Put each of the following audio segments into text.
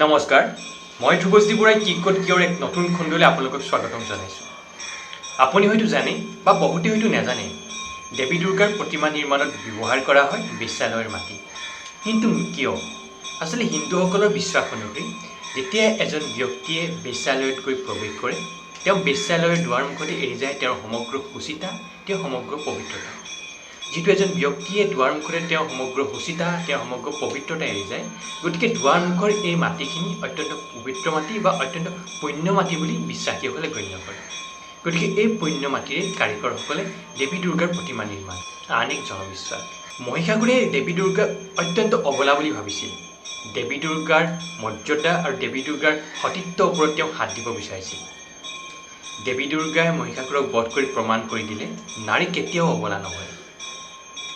নমস্কাৰ, মই ধ্ৰুৱজ্যোতি বৰাই কি ক'ত কিয়ৰ এক নতুন খণ্ডলৈ আপোনালোকক স্বাগতম জনাইছোঁ। আপুনি হয়তো জানে বা বহুতে হয়তো নাজানে, দেৱী দুৰ্গাৰ প্ৰতিমা নিৰ্মাণত ব্যৱহাৰ কৰা হয় বেশ্যালয়ৰ মাটি। কিন্তু কিয়? আচলতে হিন্দুসকলৰ বিশ্বাস অনুসৰি যেতিয়া এজন ব্যক্তিয়ে বেশ্যালয়ত গৈ প্ৰৱেশ কৰে, তেওঁ বেশ্যালয়ৰ দুৱাৰমুখতে এৰি যায় তেওঁৰ সমগ্ৰ শুচিতা, তেওঁৰ সমগ্ৰ পবিত্ৰতা। যিটো এজন ব্যক্তিয়ে দুৱাৰমুখতে তেওঁৰ সমগ্ৰ শুচিতা, তেওঁৰ সমগ্ৰ পবিত্ৰতা এৰি যায়, গতিকে দুৱাৰমুখৰ এই মাটিখিনি অত্যন্ত পবিত্ৰ মাটি বা অত্যন্ত পুণ্য মাটি বুলি বিশ্বাসীসকলে গণ্য কৰে। গতিকে এই পুণ্য মাটিৰে কাৰিকৰসকলে দেৱী দুৰ্গাৰ প্ৰতিমা নিৰ্মাণ। আন এক জনবিশ্বাস, মহিষাসুৰে দেৱী দুৰ্গাক অত্যন্ত অবলা বুলি ভাবিছিল। দেৱী দুৰ্গাৰ মৰ্যাদা আৰু দেৱী দুৰ্গাৰ সতীত্বৰ ওপৰত তেওঁ হাত দিব বিচাৰিছিল। দেৱী দুৰ্গাই মহিষাসুৰক বধ কৰি প্ৰমাণ কৰি দিলে, নাৰী কেতিয়াও অবলা নহয়,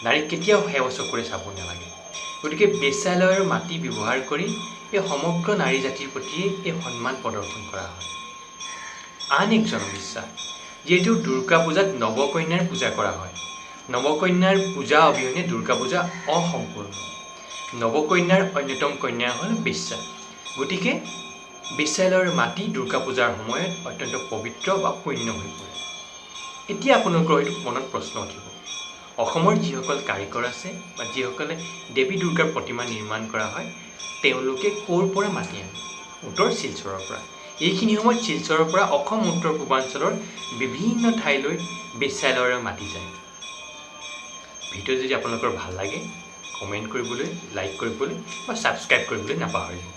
নাৰীক কেতিয়াও হেও চকুৰে চাব নালাগে। গতিকে বেশ্যালয়ৰ মাটি ব্যৱহাৰ কৰি এই সমগ্ৰ নাৰী জাতিৰ প্ৰতিয়ে এই সন্মান প্ৰদৰ্শন কৰা হয়। আন এক জনবিশ্বাস, যিহেতু দুৰ্গা পূজাত নৱকন্যাৰ পূজা কৰা হয়, নৱকন্যাৰ পূজা অবিহনে দুৰ্গা পূজা অসম্পূৰ্ণ। নৱকন্যাৰ অন্যতম কন্যা হ'ল বেশ্যা। গতিকে বেশ্যালয়ৰ মাটি দুৰ্গা পূজাৰ সময়ত অত্যন্ত পবিত্ৰ বা পুণ্য হৈ পৰে। এতিয়া আপোনালোকৰ হয়তো মনত প্ৰশ্ন উঠিব, অসমৰ যিসকল কাৰিকৰ আছে বা যিসকলে দেৱী দুৰ্গাৰ প্ৰতিমা নিৰ্মাণ কৰা হয়, তেওঁলোকে ক'ৰ পৰা মাটি আনে? উত্তৰ, শিলচৰৰ পৰা। এইখিনি সময়ত শিলচৰৰ পৰা অসম, উত্তৰ পূৰ্বাঞ্চলৰ বিভিন্ন ঠাইলৈ বেশ্যালয়ৰ মাটি যায়। ভিডিঅ' যদি আপোনালোকৰ ভাল লাগে, কমেণ্ট কৰিবলৈ, লাইক কৰিবলৈ বা ছাবস্ক্ৰাইব কৰিবলৈ নাপাহৰিব।